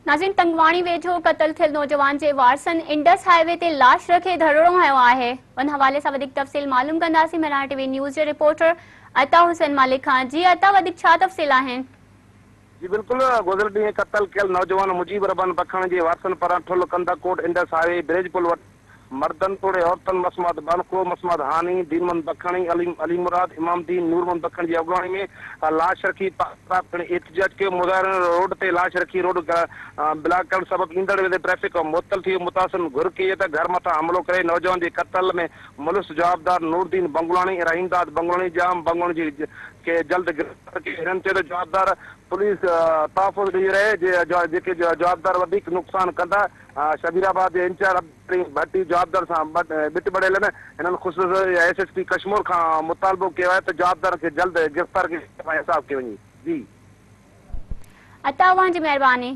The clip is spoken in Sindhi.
ناظرين تنگواڻي ويجهو قتل ٿيل نوجوان جي وارثن انڊس هاء وي تي لاش رکي ڌرڻو هنيو آهي. ان حوالي سان وڌيڪ تفصيل معلوم ڪنداسين مهراڻ ٽي وي نيوز جي رپورٽر عطا حسين مالڪ کان. جي عطا وڌيڪ ڇا تفصيل آهن؟ جي بلڪل گذريل ڏينهن قتل ڪيل نوجوان مجيب الرحمان بکڻ جي وارثن پاران ٺل ڪنڌڪوٽ انڊس هاء وي برج پل وٽ مردن توڙي عورتن مسمات بانخو، مسمات هاني، دين محمد بکڻي، علي مراد، امام دين، نور محمد بکڻ جي اڳواڻي ۾ لاش رکي پاتا پڻ احتجاج ڪيو، مظاهرين روڊ تي لاش رکي روڊ بلاڪ ڪرڻ سبب ايندڙ ويندڙ ٽريفڪ معطل ٿي ويو، متاثرن گهر ڪئي ته گهر مٿان حملو ڪري نوجوان جي قتل ۾ ملوث جوابدار نوردين بنگلاڻي، رحيمداد بنگلاڻي، ڄام بنگلاڻي جي کي جلد گرفتار ڪيو، هنن چيو ته جوابدار پوليس تحفظ ڏئي رهي جيڪي جوابدار وڌيڪ نقصان ڪندا. شبير آباد جي انچارج عبدالڪريم ڀٽي جوابدار سان ٻٽ ٻڙيل آهن. هنن خصوصي ايس ايس پي ڪشمور کان مطالبو ڪيو آهي ته جوابدارن کي جلد گرفتار ڪري انصاف ڪيو وڃي. جي. عطا اوهان جي مهرباني.